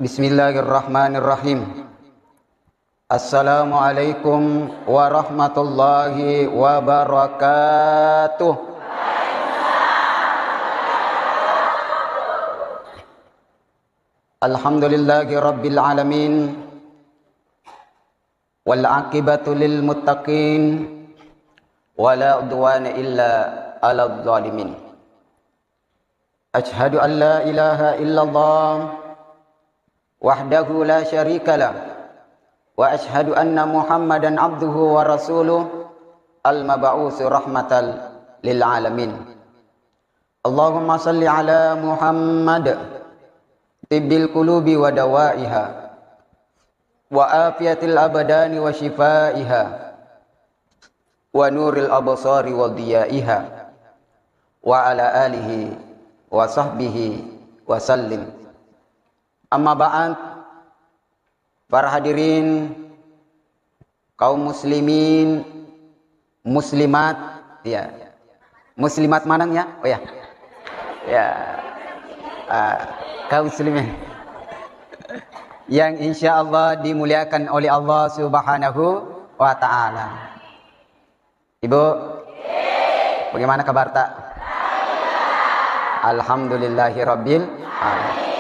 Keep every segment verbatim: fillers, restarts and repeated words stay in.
Bismillahirrahmanirrahim. Assalamualaikum warahmatullahi wabarakatuh. Alhamdulillahi rabbil alamin. Wal aqibatu lil muttaqin. Wa la udwana illa alal zalimin. Asyhadu an la ilaha illallah wahdahu la syarika lah. Wa asyhadu anna Muhammadan abduhu wa rasuluh al-mab'usu rahmatal lil alamin. Allahumma salli ala Muhammad tibbil qulubi wa dawaiha wa afiyatil abdani wa shifaiha wa nuril absari wa diyaiha wa ala alihi wa sahbihi wa sallim. Amma ba'd, para hadirin, kaum muslimin, muslimat, ya. Muslimat maneng ya? Oh ya. Ya. Ah, kaum muslimin yang insya Allah dimuliakan oleh Allah Subhanahu wa Ta'ala. Ibu, bagaimana kabarta? Alhamdulillahirabbil alamin.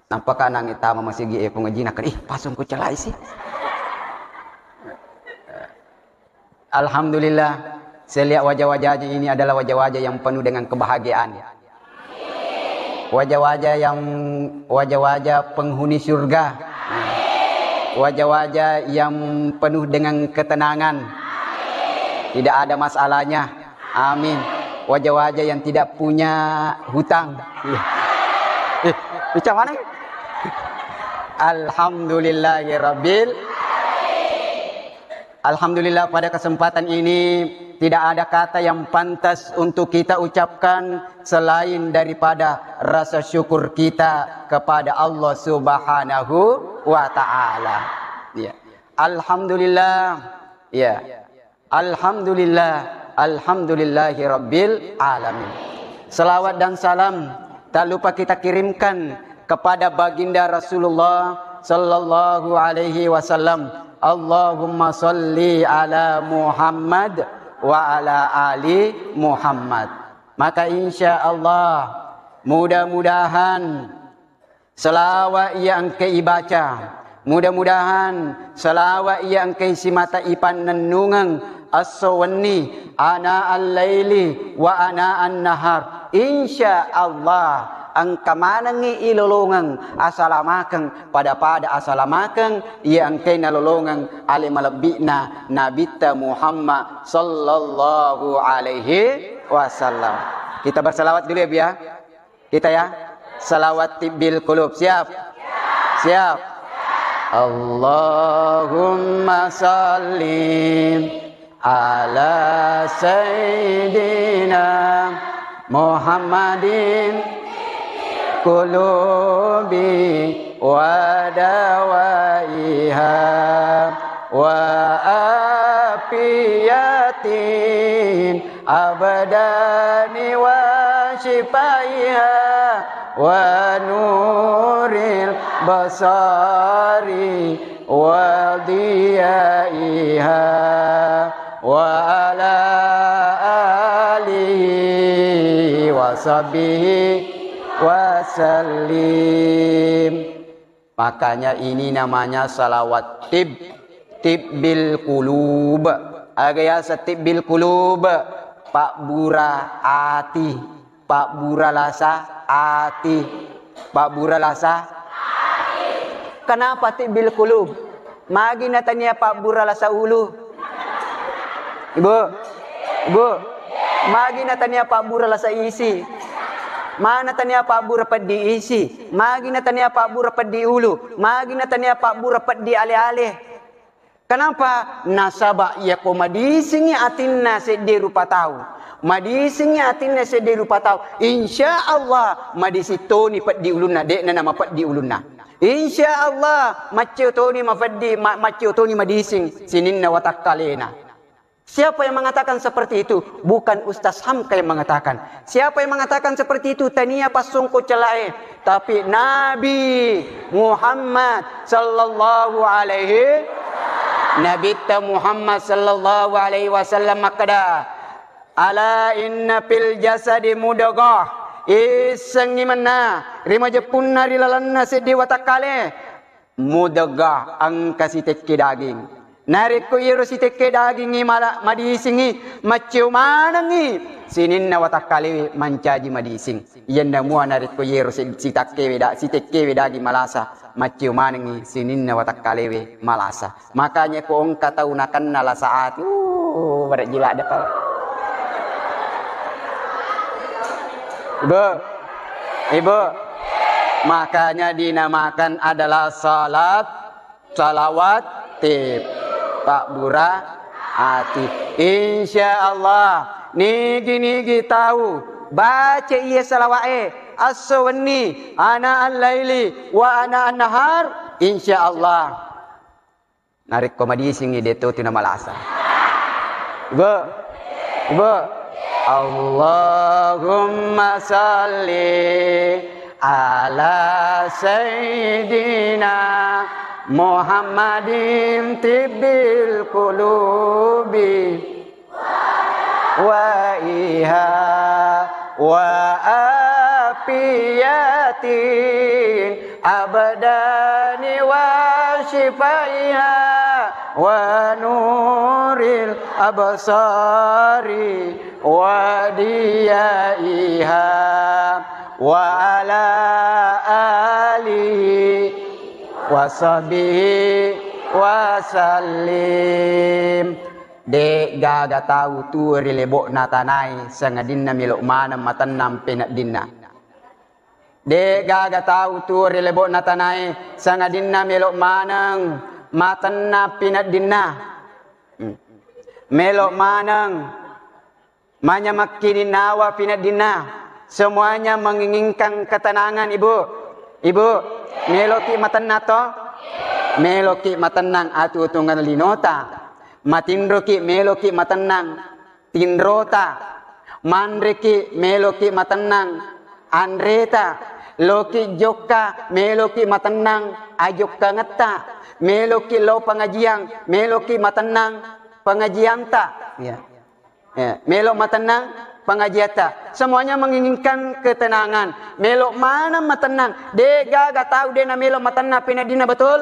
Nampaka nangi tama masigi e pengaji nakka, ih, pasung ku celai sih. Alhamdulillah, saya lihat wajah-wajahnya ini adalah wajah-wajah yang penuh dengan kebahagiaan. Wajah-wajah yang, wajah-wajah penghuni surga. Wajah-wajah yang penuh dengan ketenangan. Tidak ada masalahnya. Amin. Wajah-wajah yang tidak punya hutang. Iya. Eh, macam mana? Alhamdulillahirabbil Alhamdulillah, pada kesempatan ini tidak ada kata yang pantas untuk kita ucapkan selain daripada rasa syukur kita kepada Allah Subhanahu wa Ta'ala. Ya. Alhamdulillah. Ya. Alhamdulillah. Alhamdulillahi Rabbil Alamin. Salawat dan salam tak lupa kita kirimkan kepada baginda Rasulullah sallallahu alaihi wasallam. Allahumma salli ala Muhammad wa ala ali Muhammad. Maka insya Allah, mudah-mudahan selawat iya engka ibaca, mudah-mudahan selawat iya engka simata ipannennungeng esso wenni, ana al-laili wa ana an-nahar. Insya Allah, engka manengngi ilolongeng asalamakeng, pada-pada asalamakeng iya engkae nalolongeng ale malebbi'na Nabitta Muhammad sallallahu alaihi wasallam. Kita bersalawat dulu ya, Bu, ya. Kita ya. Salawat tibbil qulub. Siap? Siap. Allahumma salli ala sayyidina Muhammadin qulubi wa dawaiha wa afiyatin abdani wa shifaiha wa nuril basari wa diyaiha wa ala alihi wa sahbihi wa sallim. Makanya ini namanya salawat tib, tibbil qulub. Aga yaseng tibbil qulub? Pabbura ati, pabbura lasa ati, pabbura lasa. Kenapa tibbil qulub? Magi natania pabbura lasa ulu? Ibu, Ibu, magi natania pabbura lasa isi? Mana tania pabbura peddi isi? Magi natania pabbura peddi ulu? Magi natania pabbura peddi ale-ale? Kenapa? Nasaba iyako madisingngi atinna seddi rupa tau, madisingngi atinna seddi rupa tau, insya Allah madising toni peddi ulunna, de'na namapeddi ulunna. Insya Allah macceo toni mapeddi, ma-, macceo toni madising sininna watakkalena. Siapa yang mengatakan seperti itu? Bukan Ustaz Hamka yang mengatakan. Siapa yang mengatakan seperti itu? Tania passongko celae. Tapi Nabi Muhammad sallallahu alaihi, Nabitta Muhammad sallallahu alaihi wasallam makkeda, "Ala inna fil jasadi mudghah." Issengngi menna, ri majeppunna ri lalenna seddi watakkale, mudghah, engka sitekke daging. Narekko iyaro sitekke dagingngi mala-, madisingngi, macceo manengngi, sininna watakkalewe mancaji madising. Iyanna mua narekko iyaro si-, sitakkewe da-, sitekkewe daging malasa, macceo manengngi sininna watakkalewe malasa. Makanya ko engka tau nakenna lasa ati, uh, barejji ladde tau. Ibu, Ibu, makanya dinamakan adalah salat salawat tip, pabbura ati. Insya Allah, nigi-nigi tau baca iya salawa'e, esso wenni, ana al-laili wa ana an-nahar, insya Allah. Narekko madisingngi, de to tuna malasa. Ibu, Ibu. Allahumma salli ala sayyidina Muhammadin tibbil qulubi wa iha wa afiyatin abdani wa shifaiha wa nuril absari wa diyaiha wa ala alihi wa sahbihi wa sallim. De gaga tau tuo ri lebo'na tanae sangadinna melo maneng matennang peneddinna. De gaga tau tuo ri lebo'na tanae sangadinna melo maneng matenna pineddinna. Hmm. Melo maneng manyamekkininnawa pineddinna. Semuanya menginginkan ketenangan, Ibu. Ibu, meloki matenna to? Meloki matennang atuo-tuongeng linota. Matinroki, meloki matennang tinrota. Manreki, meloki matennang anreta. Loki jokka, meloki matennang ajokkangetta. Meloki lo pengajian, meloki matennang pengajianta. Ya. Ya, melo matennang pengajianta. Semuanya menginginkan ketenangan. Melo maneng matennang. De gaga tau de namelo matennang peneddinna, betul?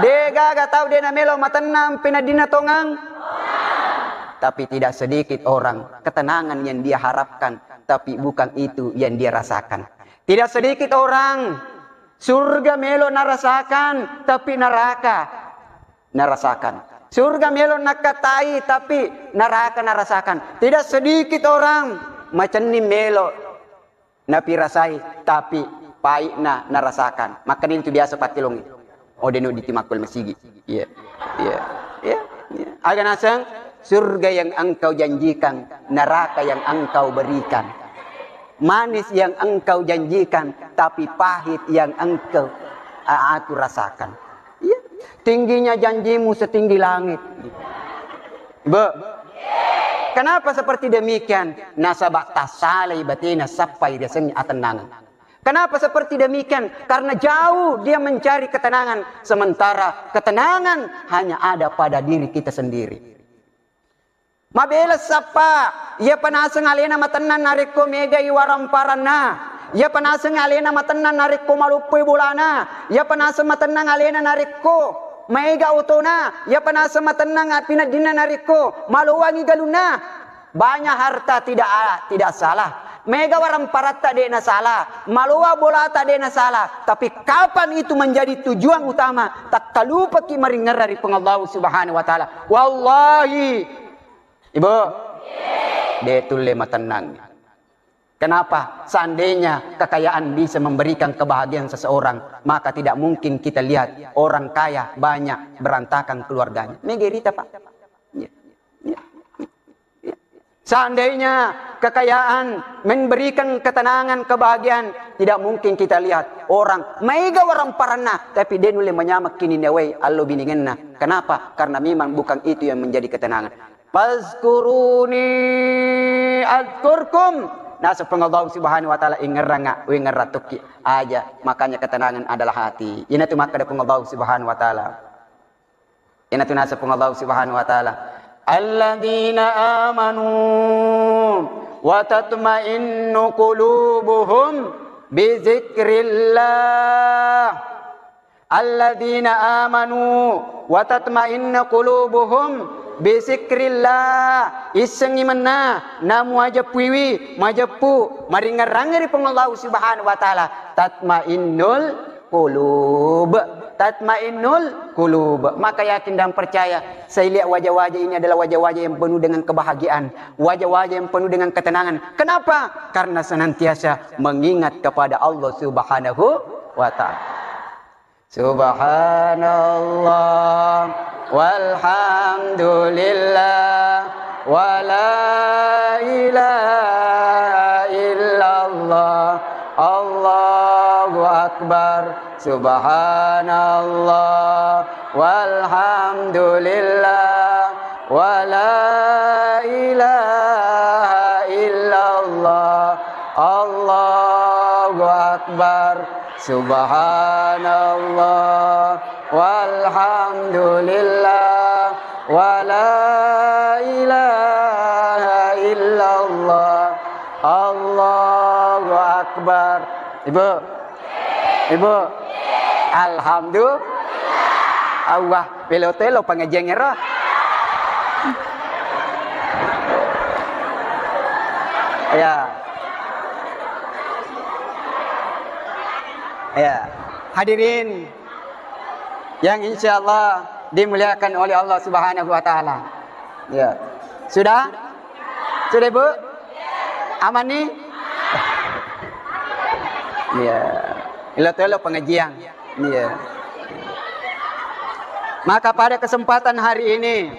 De gaga tau de namelo matennang peneddinna tongeng. Tapi tidak sedikit orang, ketenangan yang dia harapkan, tapi bukan itu yang dia rasakan. Tidak sedikit orang, surga melo narasakan, tapi neraka narasakan. Surga melo nakkatai, tapi neraka narasakan. Tidak sedikit orang macenning melo napirasai, tapi paikna narasakan. Makanya itu biasa pattilongi. Oh, denu ditimakkul masigi. Iya. Iya. Iya. Iya. Aga naseng, surga yang engkau janjikan, neraka yang engkau berikan. Manis yang engkau janjikan, tapi pahit yang engkau, a-, aku rasakan. Iya. Tingginya janjimu setinggi langit. Be. Kenapa seperti demikian? Nasaba tassalai batena sappai riasengnge atennangan. Kenapa seperti demikian? Karena jauh dia mencari ketenangan, sementara ketenangan hanya ada pada diri kita sendiri. Mabela sappa, iyapa naseng alena matennang narekko megai waramparanna. Iyapa naseng alena matennang narekko maloppoi bolana. Iyapa naseng matennang alena narekko maega otona. Iyapa naseng matennang appineddinna narekko malowangi galunna. Banyak harta tidak, tidak salah. Mega waramparatta de'na salah. Malowa bolata de'na salah. Tapi kapan itu menjadi tujuan utama, takkalupaki maringerra ri Puang Allah Subhanahu wa Ta'ala. Wallahi, Ibu, de tulle matennang. Kenapa? Seandainya kekayaan bisa memberikan kebahagiaan seseorang, maka tidak mungkin kita lihat orang kaya banyak berantakan keluarganya. Mega rita, Pak. Ya. Ya. Ya. Seandainya kekayaan memberikan ketenangan, kebahagiaan, tidak mungkin kita lihat orang maega waramparanna, tapi de nulle manyameng kininawai allo biningenna. Kenapa? Karena memang bukan itu yang menjadi ketenangan. Fazkuruni azkurkum. Naseng Puang Allah Subhanahu wa Ta'ala, "Ingerranga, wingerra tokki aja, makanya ketenangan adalah hati." Inatu makkeda Puang Allah Subhanahu wa Ta'ala. Inatu naseng Puang Allah Subhanahu wa Ta'ala, "Alladzina amanu wa tatma'innu qulubuhum bizikrillah." Alladzina amanu wa tatma'innu qulubuhum bizikrillah. Issengngi menna namuajeppuiwi, majeppu, maringerrangngi ri Puang Allah Subhanahu wa Ta'ala, tatmainnul qulub. Tatmainnul qulub. Maka yakin dan percaya, saya lihat wajah-wajah ini adalah wajah-wajah yang penuh dengan kebahagiaan, wajah-wajah yang penuh dengan ketenangan. Kenapa? Karena senantiasa mengingat kepada Allah Subhanahu wa Ta'ala. Subhanallah, walhamdulillah, wa la ilaha illallah, Allahu Akbar. Subhanallah, walhamdulillah, wa la ilaha illallah, Allahu Akbar. Subhanallah, walhamdulillah, wa la ilaha illallah, Allahu Akbar. Ibu, Ibu, alhamdulillah. Allah, pelo-telo pengajian ero. Ya. Ya. Hadirin yang insya Allah dimuliakan oleh Allah Subhanahu wa Ta'ala. Ya. Sudah? Sudah, Bu? Aman nih? Iya. Ilo-telo pengajian. Iya. Maka pada kesempatan hari ini,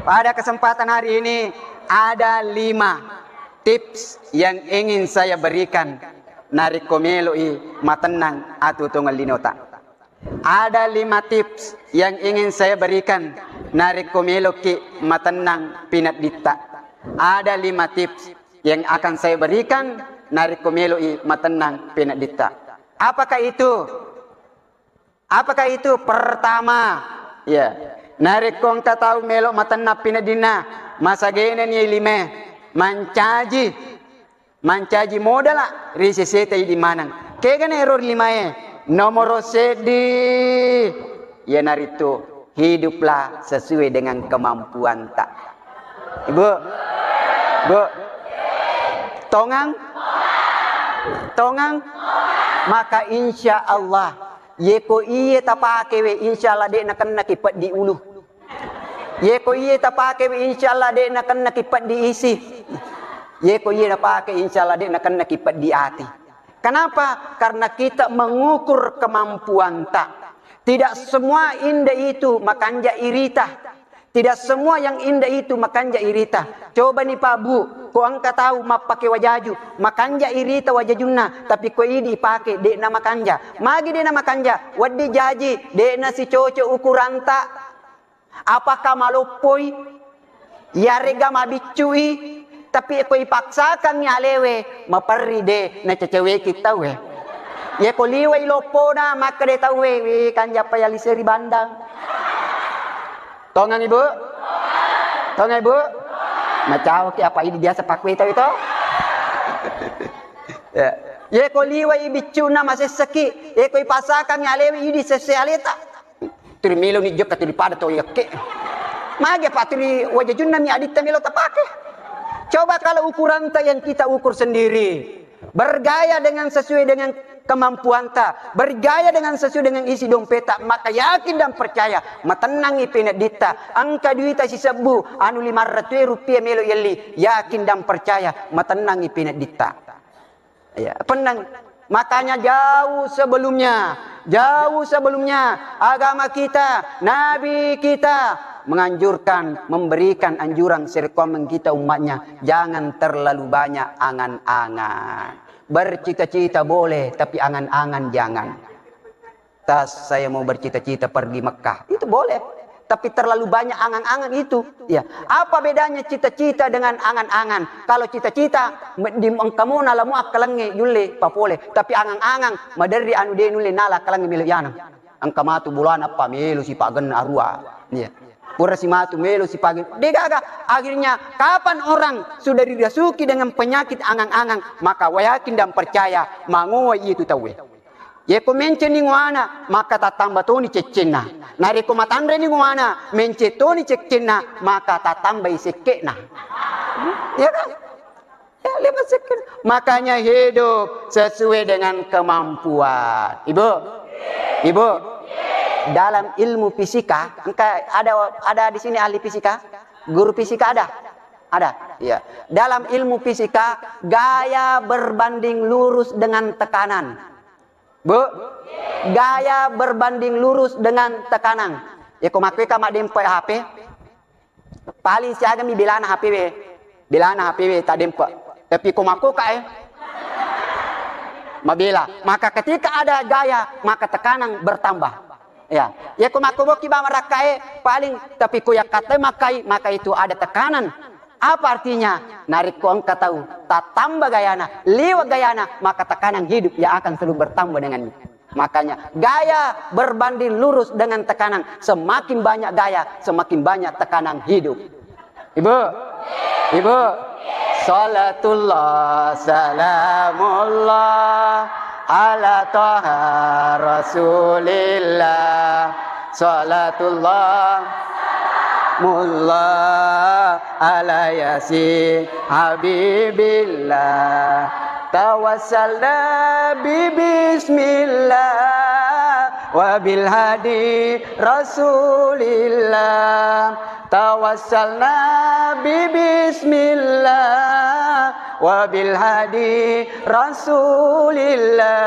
pada kesempatan hari ini ada lima tips yang ingin saya berikan narekko melo'i matennang atu tongeng linota. Ada lima tips yang ingin saya berikan narekko meloki matennang pinedditta. Ada lima tips yang akan saya berikan narekko melo'i matennang pinedditta. Apakah itu? Apakah itu? Pertama, ya, narekko engka tau melo matennang pineddinna, masagena ni lima, mancaji Mancaji modala ri seseta idi maneng. Kegana ero ri limae? Nomoro seddi, iyanaritu hiduplah sesuai dengan kemampuanta. Ibu, Bu, tongang? Tongang? Maka insya Allah, yeko iye tapakewe, insya Allah de' nakennaki peddi ulu. Yeko iye tapakewi, insya Allah de' nakennaki peddi isi. Yeko iye napake, insya Allah de' nakennaki peddi ati. Kenapa? Karena kita mengukur kemampuanta. Tidak semua indah itu makanja irita. Tidak semua yang indah itu makanja irita. Coba ni Pak Bu, ko engka tau mappake wajaju, makanja irita wajajunna, tapi ko idi ipake, de' na makanja. Magi de' na makanja? Weddi jaji, de' na sicoco ukuranta. Apakah maloppoi? Yarega mabiccui? Tapi ko ipaksakangngi alewe, maperri de' naceceweki tauwe. Yeko liwai loppona, makkeda tauwe, "Wih, kanjappa yalise ri bandang." Tongang, Ibu? Tongang, Ibu? Macawaki apa idi biasa pakkue tau itu? Ya. Yeko liwai biccuna masessaki, yeko ipaksakangngi alewe idi sesse aleta. Tuli melo ni jokka tuli pada to yakke. Magi apa tuli wajajunna mi aditta melo tapake. Coba kalau ukuranta yang kita ukur sendiri, bergaya dengan sesuai dengan kemampuanta, bergaya dengan sesuai dengan isi dompeta, maka yakin dan percaya matennangi pinedditta. Engka duita sisebbu, anu lima ratus rupiah melo yelli, yakin dan percaya matennangi pinedditta. Ya, pennang. Makanya jauh sebelumnya, jauh sebelumnya agama kita, nabi kita menganjurkan, memberikan anjuran serekomen kita umatnya, jangan terlalu banyak angan-angan. Bercita-cita boleh, tapi angan-angan jangan. Tas, saya mau bercita-cita pergi Mekah. Itu boleh. Tapi terlalu banyak angan-angan itu. Ya. Apa bedanya cita-cita dengan angan-angan? Kalau cita-cita, me-, di engkamu nalamu akkalengnge yulle papole. Tapi angan-angan, maderri anu de nulle nala akkalengnge melo yanang. Engka matu bolana pa melo sipagenna arua. Ya. Pura si matu melo sipagenna. Degaga. Akhirnya, kapan orang sudah dirasuki dengan penyakit angan-angan, maka wa yakin dan percaya, mangowa itu tauwe. Yeko menceni ngoana, maka tattamba toni ceccenna. Narekko matanreni ngoana, mence toni ceccenna, maka tattambai sekke'na. Ya kan? Ya, lewat sekken. Makanya hidup sesuai dengan kemampuan. Ibu? Ibu? Dalam ilmu fisika, engka ada, ada di sini ahli fisika? Guru fisika ada? Ada. Ya. Dalam ilmu fisika, gaya berbanding lurus dengan tekanan. Bu, gaya berbanding lurus dengan tekanan. Ya, ko makkueka maddempe H P, paling siaga mi belana H P we. Belana H P we taddempe. Tapi ko makkueka, eh, mabela. Maka ketika ada gaya, maka tekanan bertambah. Ya, ya ko makkuboki ba marakkae, paling tapi ko yakkatai makkai, maka itu ada tekanan. Apa artinya? Narekko engka tau tattamba gayana, liwat gayana, maka tekanan hidup yang akan selalu bertambah dengannya. Makanya gaya berbanding lurus dengan tekanan. Semakin banyak gaya, semakin banyak tekanan hidup. Ibu, ibu, salatullah, salamullah, ala taha rasulillah. Salatullah, salamullah, ala yasin habibillah. Tawassalna bi bismillah, wa bil hadi rasulillah. Tawassalna bi bismillah, wa bil hadi rasulillah,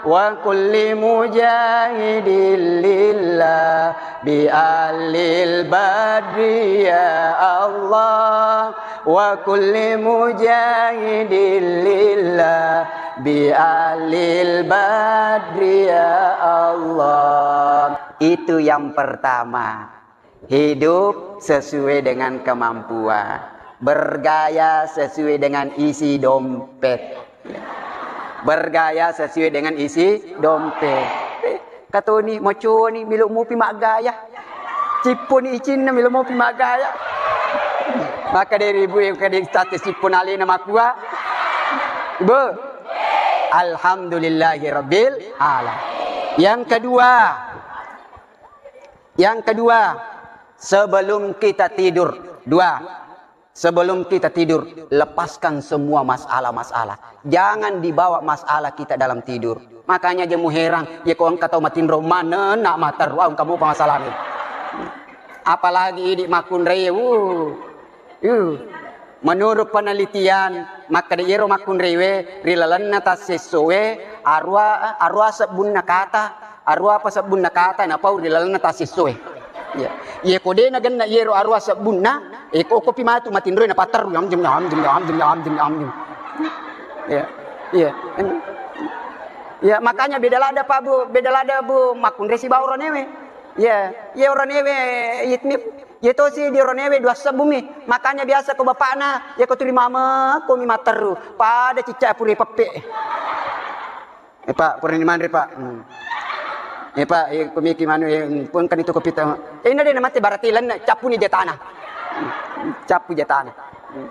wa kulli mujahidin lillah, bi alil badri ya Allah, wa kulli mujahidin lillah, bi alil badri ya Allah. Itu yang pertama. Hidup sesuai dengan kemampuan. Bergaya sesuai dengan isi dompet. Bergaya sesuai dengan isi dompet. Eh, katoni, moconi, melo mopi maggaya. Cipponi icinna, melo mopi maggaya. Maka dari ibu yang kadi status cippon alena makua. Ibu. Alhamdulillahirabbil alamin. Yang kedua, Yang kedua, sebelum kita tidur. Dua, sebelum kita tidur, lepaskan semua masalah-masalah. Jangan dibawa masalah kita dalam tidur. Makanya aja muherang, ya ko engka tau matinro manenna materru, ah, engka mopa masalahnya. Apalagi idi makkunrai, uh. Uh, menurut penelitian, makkeda iyero makkunraiwe ri lalenna tassessoe arua, arua sebbunna kata, arua apa sebbunna kata napau ri lalenna tassessoe. Ya. Iya ko de nagenna iyero arua sebbunna, eh, ko kopi matu matinroe napatterru, amjem, amjem, amjem, amjem, amjem. Ya. Iya. Ya, makanya beda lada Pak Bu, beda lada Bu makkunrai sibawa oronewe. Ya, iya oronewe itmi Iya tosi di oronewe dua sebbumi. Makanya biasa ko bapakna, iya ko tuli mama, komi matteru. Pada cicca pura peppe. Eh, Pak, pura ni manre, Pak. Hmm. Eh, Pak, eh, ko miki manu, eh, hmm, pun kan itu kopi tahu. Eh, ini dia mati berarti lenna, cappu ni jatana. Hmm. Cappu jatana. Hmm.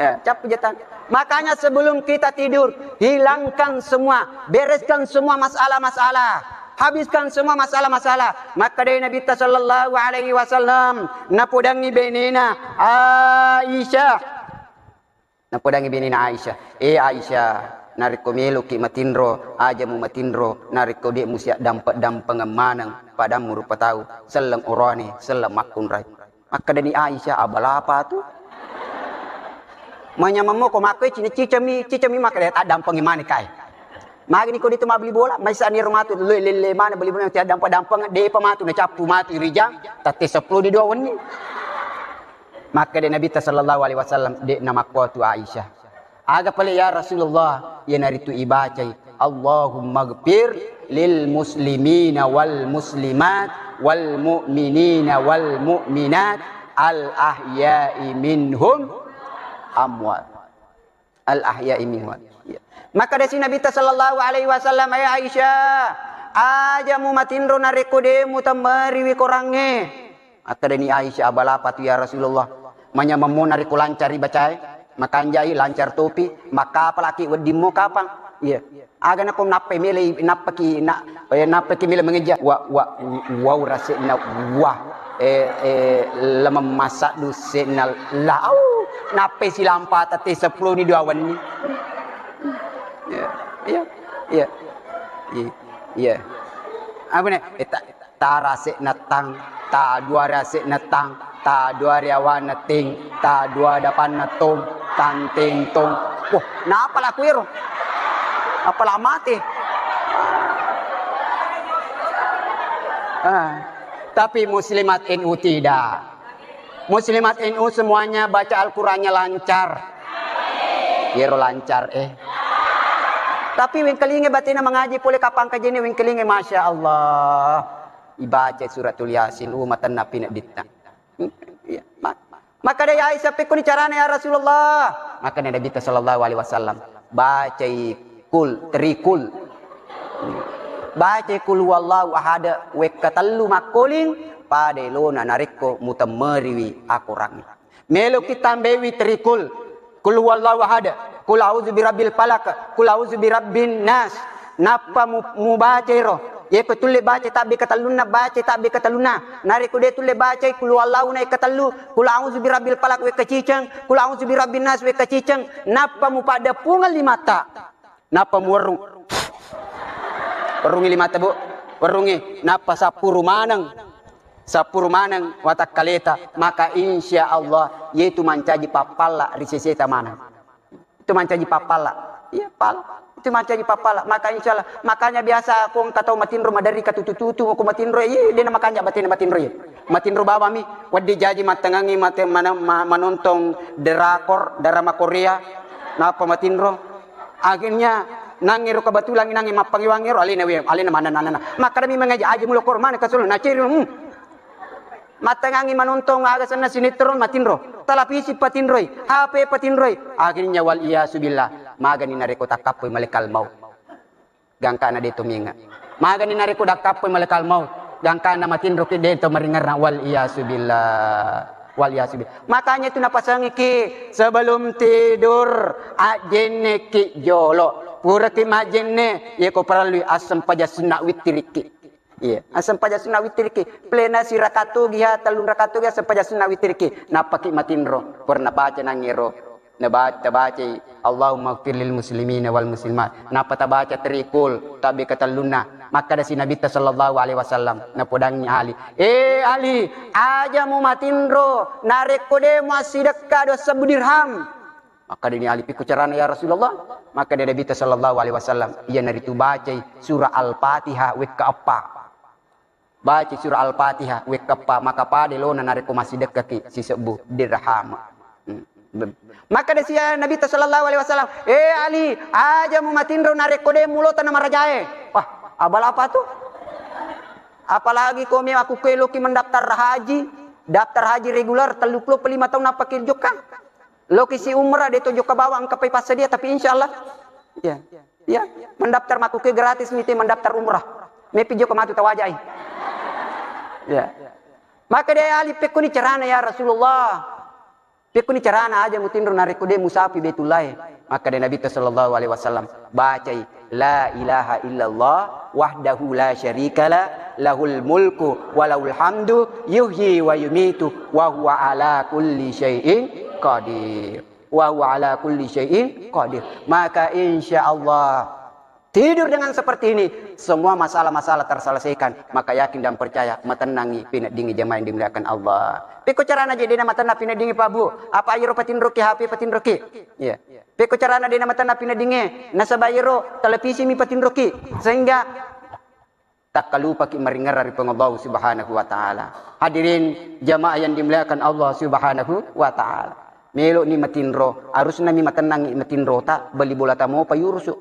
Eh, cappu jatana. Makanya sebelum kita tidur, hilangkan semua, bereskan semua masalah-masalah. Habiskan semua masalah-masalah. Makkedai Nabitta sallallahu alaihi wasallam, napodangi benena Aisyah. Napodangi benena Aisyah, "Eh Aisyah, narekko meloki matinro, aja mu matinro, narekko de musia dampeng-dampengeng maneng padammu rupa tau, selleng orane, selleng makkunrai." Makkedani Aisyah, "Abalapa tu?" Manyameng moko makkoi cicami, cicami makkeda, "Taddampengi maneng kae." Magini ko ditu mabbeli bola, maisani ro matu, le-, lelle maneng beli bola, tiaddampa-dampang, depa matu, nacappu matu rijang, tatte seppulo di dua wenni. Makkeda Nabitta sallallahu alaihi wasallam, "De namakkuatu Aisyah. Aga pale ya Rasulullah? Iyanaritu ibacai, "Allahumma gfir lil muslimina wal muslimat wal mu'minina wal mu'minat al ahya'i minhum amwat." Al ahya'i minhum. Ya. Maka desi Nabi ta sallallahu alaihi wasallam, "Ya Aisyah, aja mu matinro narekko de mutemmeriwi korangnge." Makkedani Aisyah, "Abalapa tu ya Rasulullah? Manyamemmo narekko lancari bacae, makanjai lancar topi, makkapalaki weddimmu kapang." Iya. Aga nako nappai mele, nappaki, na, eh, nappaki mele mangejja, wa, wa, wau rase'na, wa, eh, eh, lemeng masaddu se'na, la, au, nappai silampa tette seppulo ni dua wenni. Iya, iya, iya. Iya, iya. Apa ne? Eh, ta, ta rase'na tang, ta dua rase'na tang, ta dua riawanna ting, ta dua dapanna tong, tang ting tong. Wah, napa laku ero? Apa la mate? Ah. Tapi muslimat N U tidak. Muslimat N U semuanya baca Al-Qurannya lancar. Yero lancar, eh. Tapi wengkalinge batena mengaji pole kapang kajene wengkalinge, Masya Allah. Ibaca suratul Yasin, uh, matenna pinedditta. Iya, ma-, maka dai Aisyah, "Pekkoni carana ya Rasulullah?" Maka Nabi sallallahu alaihi wasallam, "Bacai kul, trikul." Bacai kul huwallahu ahad wekka tellu makkoling, pada elona narekko mutemmeriwi akorang. Meloki tambaiwi trikul, kul huwallahu ahad, kul a'udzu birabbil falaq, kul a'udzu birabbin nas. Nappa mu-, mubacai ro. Yeko tulle bacai tabbe katellunna, bacai tabbe katellunna. Narekko de tulle bacai kul huwallahu na wekka tellu, kul a'udzu birabbil falaq wekka ciceng, kul a'udzu birabbin nas wekka ciceng. Nappa mupaddeppungeng limatta. Nappa muwerrung. Werrungi limatta, Bu. Werrungi. Nappa sappuru maneng. Sappuru maneng watakkaleta. Maka insya Allah, yaitu mancaji pappalla ri seseta maneng. Itu mancaji pappalla. Iya, pal. Itu mancaji pappalla. Maka insya Allah. Makanya biasa ko engka tau matinro maderri katutu-tutu, ko matinro, iya, dena makanja batena matinro, iya. Matinro bawami, weddi jaji mattengangi mate-, mana-, ma-, manontong drakor, drama Korea. Nappa matinro. Akhirnya, nangngero kebetulan nangnge mappangiwangngero, alena we, alena mana nana. Makkadami mengaji, "Aja mulo koro mana kasulu, naciri, hmm." Mattengangi manontong aga senna sinetron, matinro. Televisi patinroi, H P patinroi. Akhirnya, wal iyasu billah, magani narekko takkappoi malaikat maut. Gangkana de to menga. Magani narekko dakkappoi malaikat maut, gangkana matinroki de to maringerrang, wal iyasu billah. Wal iyasu billah. Makanya itu napasangiki sebelum tidur, ajjenneki jolo. Puraki majjenne, yeko parellui assempajang sunna wittiriki. Iya, assempajang sunna wittiriki. Plena sirakaat togi ha, tellung rakaat togi assempajang sunna wittiriki. Nappaki matinro, purana baca nangngero. Naba-, tabacai, "Allahumma ighfir lil muslimina wal muslimat." Nappa tabaca trikul, tabbe katellunna. Makkadasi Nabitta sallallahu alaihi wasallam, napodangngi Ali, "Eh Ali, aja mu matinro, narekko de muassidekka dua sebbu dirham." Makkadani Ali, "Pikku carana ya Rasulullah?" Makkada Nabitta sallallahu alaihi wasallam, "Iyanaritu bacai surah Al-Fatihah wekka eppa." Baca surah Al-Fatihah, wekkappa, maka pada lona narekko massidekkaki sisebbu dirham. Hmm. Maka desi Nabi ta sallallahu alaihi wasallam, "Eh Ali, aja mu matinro narekko de mulota na marajae." Wah, abal apa tu? Apalagi ko me aku keloki mendaftar haji, daftar haji reguler, tellu puluh lima tahun apa ki jokka? Loki si umrah, de to jokka bawang, engka pai passadia, tapi insya Allah. Ya. Ya, mendaftar matu ke gratis mite mendaftar umrah. Mepi jokka matu tawajai. Ya. Maka de Ali, pekkuni carana ya Rasulullah. Pekkuni carana aja mutinro narekko de musapi Baitullahe. Maka de Nabi sallallahu alaihi wasallam bacai, "La ilaha illallah wahdahu la syarika la, lahul mulku wa lahul hamdu, yuhyi wa yumitu, wa huwa ala kulli syai'in qadir." Wa huwa ala kulli syai'in qadir. Maka insya Allah, tidur dengan seperti ini, semua masalah-masalah terselesaikan. Maka yakin dan percaya, matennangi, pineddingi jamaah yang dimuliakan Allah. Pekko carana je dena matenna pineddingi, Pak Bu? Apa iro patinroki, H P patinroki? Iya. Pekko carana dena matenna pineddingi? Nasaba iro televisi mi patinroki. Sehingga takkalupaki maringerra ri Puang Allah Subhanahu wa Ta'ala. Hadirin jamaah yang dimuliakan Allah Subhanahu wa Ta'ala. Melo ni matinro, harusna mi matennang matinrota, beli bolata mopa yurusu.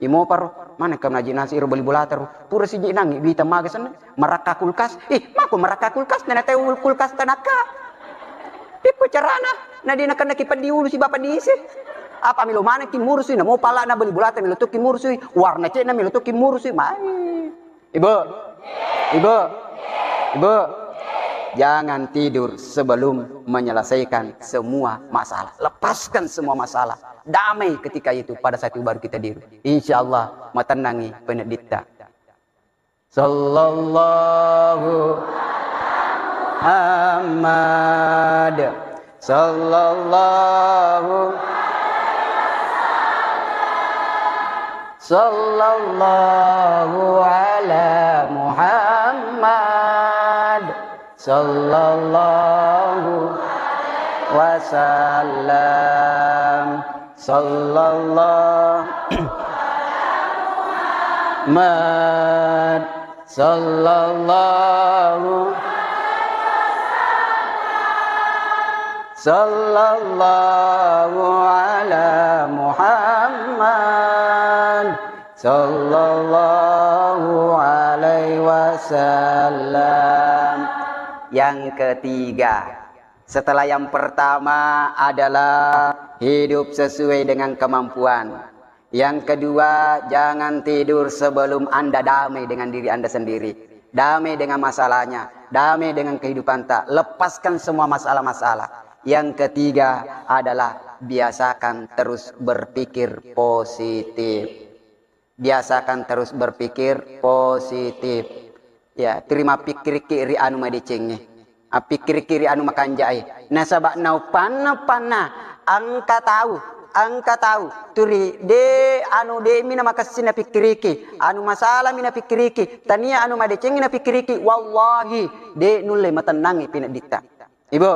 Imopa ro, mana kau naji nasi ro beli bolata ro. Pura siji nangi wita maga senna, marakka kulkas. Ih, mako marakka kulkas, nana tau kulkas tanaka. Pikko carana, na dia nakenna ki peddi ulu si bapa diisi. Apa melo mana ki murusu, na mopa la na beli bolata melo to ki murusu, warna cena melo to ki murusu. Mai. Ibu, ibu, ibu, jangan tidur sebelum menyelesaikan semua masalah. Lepaskan semua masalah. Damai ketika itu, pada saat itu baru kita tidur. Insya Allah, matennangi penedditta. Sallallahu Muhammad. Sallallahu Sallallahu ala Muhammad. Sallallahu wasallam. Sallallahu Muhammad. Sallallahu Sallallahu ala Muhammad. Sallallahu alaihi wasallam. Yang ketiga, setelah yang pertama adalah hidup sesuai dengan kemampuan. Yang kedua, jangan tidur sebelum Anda damai dengan diri Anda sendiri, damai dengan masalahnya, damai dengan kehidupanta. Lepaskan semua masalah-masalah. Yang ketiga adalah biasakan terus berpikir positif. Biasakan terus berpikir positif. Ya, terima pikiriki ri anu madecengnge. Appikkiriki ri anu makanja'e. Nasaba naupanna-panna engka tau, engka tau turi de anu de mi namakessing napikkiriki, anu masalah mi napikkiriki, tania anu madecengngi napikkiriki, wallahi de nulle matennangi pinedditta. Ibu,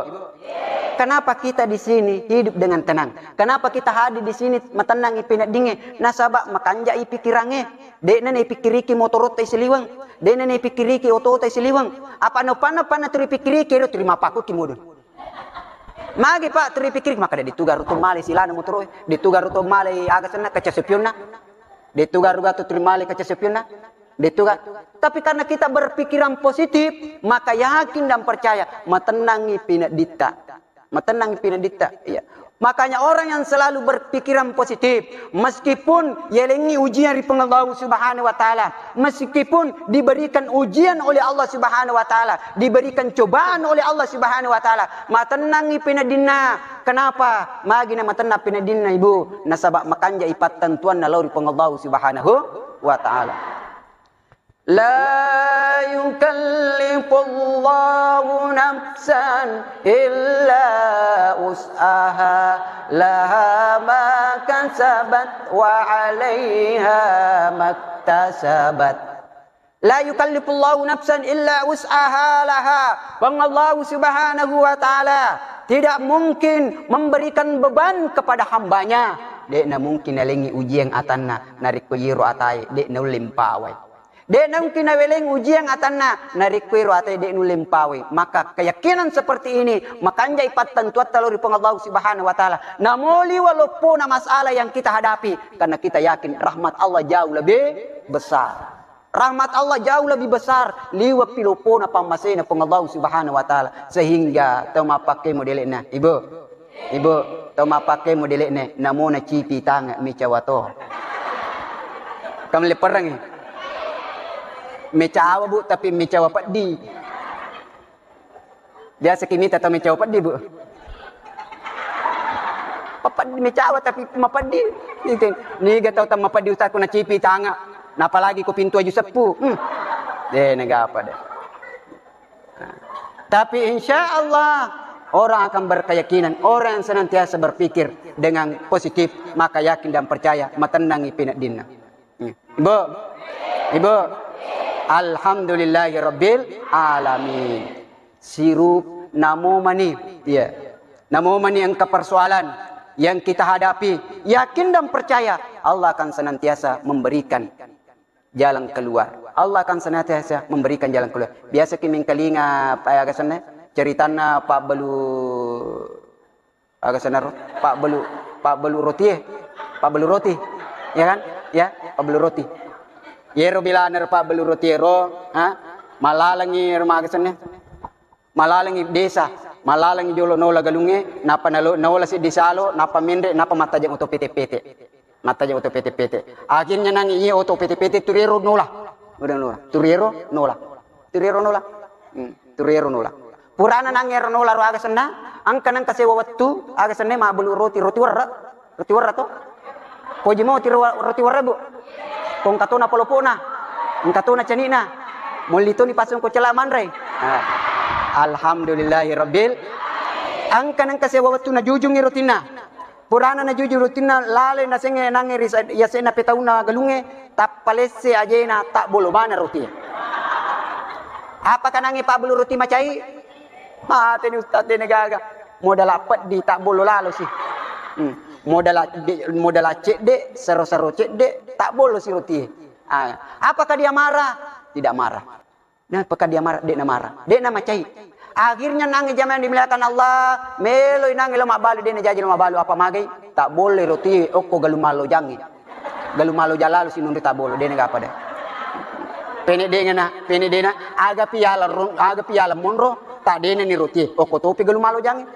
kenapa kita di sini hidup dengan tenang? Kenapa kita hadir di sini matennangi pineddingnge? Nasaba makanjai pikirangnge. De'na naipikkiriki motorotta siliweng. De'na naipikkiriki otota siliweng. Apa naupanna-panna turi pikkiriki ero turi mappakuki modon. Magi Pak turi pikkiriki, maka de' tu garu to male silana motoro, de' tu garu to male aga senna kaca spionna. De' tu garu gato turi male kaca spionna. De' tu ga-, tapi karena kita berpikiran positif, maka yakin dan percaya matennangi pinedditta. Matennang pinedditta. Iya. Makanya orang yang selalu berpikiran positif, meskipun yalengngi ujian ri Puang Allah Subhanahu wa Ta'ala, meskipun diberikan ujian oleh Allah Subhanahu wa Ta'ala, diberikan cobaan oleh Allah Subhanahu wa Ta'ala, matennangi pineddinna. Kenapa? Magi na matennang pineddinna, Ibu? Nasaba makanja ipattentuanna lao ri Puang Allah Subhanahu wa Ta'ala. La yukallifullahu nafsan illa wus'aha, laha ma kasabat wa 'alaiha maktasabat. La yukallifullahu nafsan illa wus'aha laha. Puang Allah Subhanahu wa Ta'ala tidak mungkin memberikan beban kepada hambanya. De'na mungkin nalengi ujian atanna, narekko yero atae, de'na ulle mpawai. De'na mungkin naweleng ujian atanna, narekko ero atae, de'na ulle mpawai. Maka keyakinan seperti ini, makanjai pattentuatta lao ri Puang Allah Subhanahu wa Ta'ala. Namo liwa loppona masalah yang kita hadapi, karena kita yakin rahmat Allah jauh lebih besar. Rahmat Allah jauh lebih besar liwa pi loppona pammasena Puang Allah Subhanahu wa Ta'ala, sehingga tau mappakkemo dele'na. Ibu, ibu, tau mappakkemo dele'na, namona cipi tange mecawa to. Kam leperangi. Mecawa, Bu, tapi mecawa peddi. Biasa ki mita tau mecawa peddi, Bu. Papeddi mecawa tapi mapeddi. Itu. Niga tau tau mapeddi utakku nacipi tanga. Napalagi ko pintu aju seppu. Hmm. Deh, negapa deh. Nah. Tapi insya Allah orang akan berkeyakinan, orang yang senantiasa berpikir dengan positif, maka yakin dan percaya, matennangi pineddinna. Ibu, ibu, alhamdulillahi rabbil alamin. Sirup namo mani, iya. Namo mani engka persoalan yang kita hadapi, yakin dan percaya Allah akan senantiasa memberikan jalan keluar. Allah akan senantiasa memberikan jalan keluar. Biasa ki mengkalinga, apa ya, kesannya, ceritanna Pak Belu Aga senaro? Pabbelu, pabbelu rotie. Pabbelu roti. Ya kan? Ya, pabbelu roti. Yero bilana ro pabbelu roti ero, ha? Malalengi ro maga senne. Malalengi desa, malalengi jolo nola galungnge, nappa nalo-, naola seddi salo, nappa menre, nappa mattajeng oto pete-pete. Mattajeng oto pete-pete. Akhirnya nangi iya oto pete-pete turiero nola. Udah nola. Turiero nola. Turiero nola. Hmm, turiero nola. Purana nangi ero nola ro aga senna, engka nengka sewa wettu, aga senna mabbelu roti, roti werre. Roti werre to? Poji mo tiro roti werre, Bu. Ko engka tona polopona, engka tona cani'na. Molli toni pasung ko cela manre. Nah. Alhamdulillahi rabbil. Engka nengka sewa wettu najujungi rotinna. Purana najuju rotinna, lale nasengnge nangnge ri sa-, yasenna petaunna galungnge, tappa lesse ajena, tabbolo bana rotie. Apakah nangnge pabbelu roti macai? Mateni ustaz, dena gaga. Modala peddi, tabbolo lalo si. Hmm. Modala de-, modala cedde, sero-sero cedde, tabbolo si rotie. Ah, apakah dia marah? Tidak marah. Nah, apakah dia marah? De'na marah. De'na macai. Akhirnya nangnge jamaah yang dimuliakan Allah, melo nangnge lo mabbalu, de'na jaji lo mabbalu, apa magai? Tabbolloi roti okko galu mallo jangnge. Galu mallo jang lalo sinunri tabbolo, de'na gapa de. Pene dengana, pene dena, aga piala ro-, aga piala monro, tak dena ni roti okko topi galu mallo jangnge.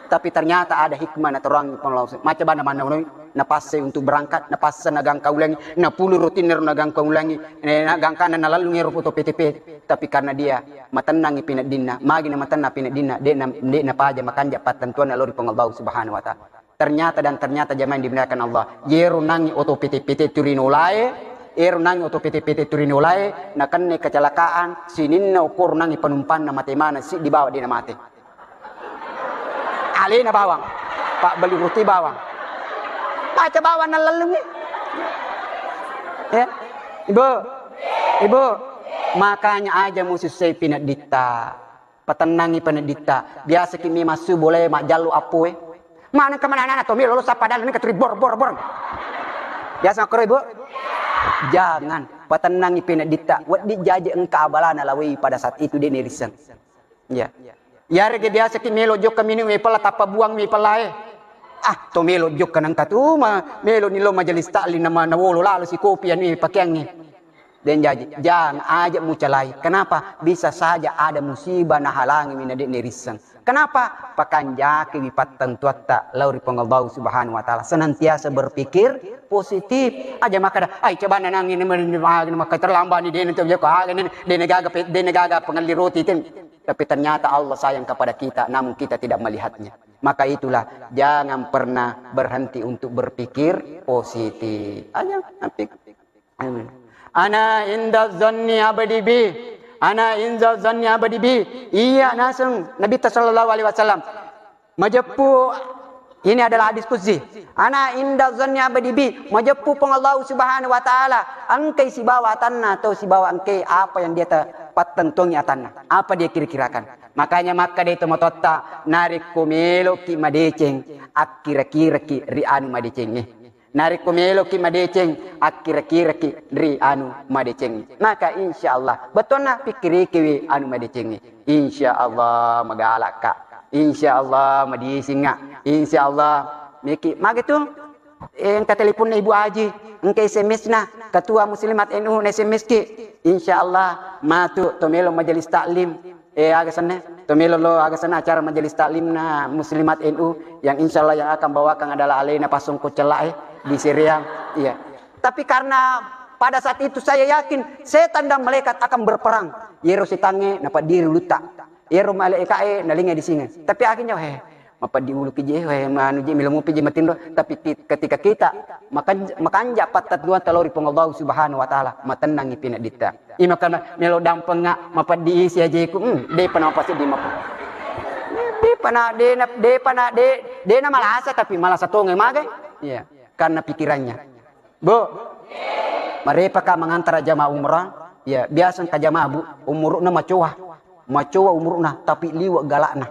Tapi ternyata ada hikmah na terang Puang Allah. Maca bana manna unoi, napassai untuk berangkat, napassa nagangka ulangi, napulu rotinna ro nagangka ulangi, eh, nagangkana nalallung ero foto P T P. Tapi karena dia matennangi pineddinna, magi na matennang pineddinna, de na, de napaja makanja pattentuanna lao ri Puang Allah Subhanahu wa Ta'ala. Ternyata dan ternyata jamaah yang dimuliakan Allah, yero nangi oto P T P T tu ri nolae, ero nangi oto P T P T tu ri nolae, nakenna kecelakaan, sininna okoro nangi penumpanna mate maneng, siddi bawa de na mate. Alena bawang, pabbeli roti bawang. Baca bawang nallellungi. Ya. Ibu, ibu, makanya aja musussai pinedditta. Patennangi pinedditta. Biasa ki mi massu bolae majjallu appoe. Mana kemana anak to mi lolo sappa dalam ni keturi bor, bor, bor. Biasa koro ibu. Jangan. Patennangi pinedditta. Weddi jaji engka abalana lawei pada saat itu de nerisseng. Iya. Iyarega biasa ki melo jokka minung mi pella tappa buang mi pellae. Ah, to melo jokka nengka tu ma melo ni lo majelis taklim nama nawolo lalo si kopi anu pakeangnge. Den jaji, jang aja mucalai. Kenapa? Bisa saja ada musibah nahalangi mi na de nerisseng. Kenapa? Pakanjaki wi pattentuatta lao ri Puang Allah Subhanahu wa Ta'ala. Senantiasa berpikir positif. Aja makkada, ai coba nanangi ni maka terlambat ni de nanti jokka aga ni de gaga pe-, de gaga pengelli roti tem. Tapi ternyata Allah sayang kepada kita, namun kita tidak melihatnya. Maka itulah, jangan pernah berhenti untuk berpikir positif. Aja, nanti. Amin. Ana inda zanni abdi bi. Ana inda zanni abdi bi. Iya, naseng Nabi sallallahu alaihi wasallam. Majeppu, ini adalah hadis qudsi. Ana inda zanni abdi bi, majeppu Puang Allah Subhanahu wa Ta'ala, engkai sibawa atanna atau sibawa engkai apa yang dia te-, pattentongi atanna. Apa dia kira-kirakan? Makanya makkeda tomatoatta, narekko meloki madeceng, akkira-kiraki ri anu madecengnge. Narekko meloki madeceng, akkira-kiraki ri anu madeceng. Maka insya Allah, bettuanna pikkirikiwi anu madecengnge. Insya Allah magalakka. Insya Allah madisinga. Insya Allah meki. Mage tu, eh, engka teleponnya Ibu Aji, engka S M S-na, Ketua Muslimat N U na S M S ki. Insya Allah matu to melo majelis taklim. Eh, aga senna, to melo lo aga senna acara majelis taklimna Muslimat N U yang insya Allah yang akan bawakan adalah alena pasongko cella, eh, di Sereang. Iya. Tapi karena pada saat itu saya yakin setan dan malaikat akan berperang. Yero setangnge napaddiri ulutta. Yero malaikae nalinga di singa. Tapi akhirnya, he, mapeddi uluki je, he, manu je, melo mupi je matinro. Tapi ki-, ketika kita makan-, makanja pattentuatta lao ri Puang Allah Subhanahu wa Ta'ala, matennangi pinedditta. Ima kana melo dampengnga mapeddi isi ajeku, hmm, depa na mapasseddi mapa. Depa na, de na, depa na, de, de na malasa, tapi malasa tonge magai. Iya, karena pikirannya. Bu, marepaka mangantara jamaah umrah? Ya, biasa engka jamaah, Bu, umuru'na macoa. Macoa umuru'na, tapi liwe' gala'na.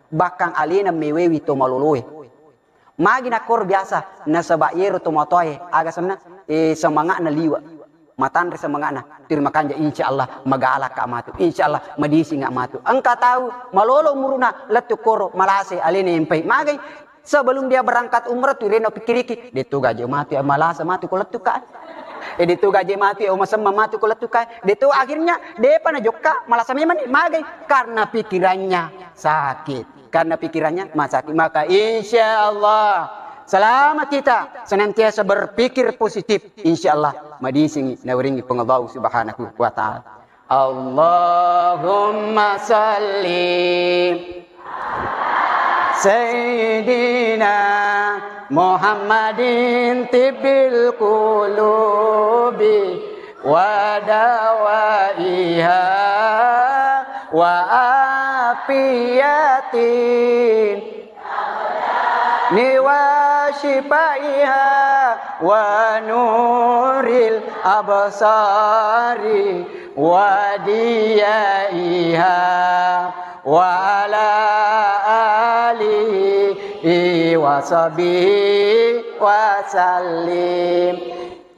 Bahkan alena mewewi to maloloe. Magi nakkoro biasa, nasaba yero tomatoae, aga senna, eh, semanga'na liwe'. Matanre semanga'na, tiri makanja, insya Allah magalakka matu, insya Allah madisinga matu. Engka tau malolo umuru'na, lettu koro, malase, alena empai. Magai? Sebelum dia berangkat umrah tu reno pikkiriki, de tu gaje matu ya malasa matu ko lettuka. Eh, de tu gaje matu ya uma semma matu ko lettuka. De tu akhirnya depa na jokka malasa memang ni magai karena pikirannya sakit. Karena pikirannya masih sakit. Maka insya Allah selama kita senantiasa berpikir positif, insya Allah madisingi nawaringi Puang Allah Subhanahu wa Ta'ala. Allahumma salli Sayyidina Muhammadin tibbil qulubi wa dawaiha wa afiyatin ni wa shifaiha wa nuril absari wa diyaiha wa ala alihi wa sahbihi wa sallim.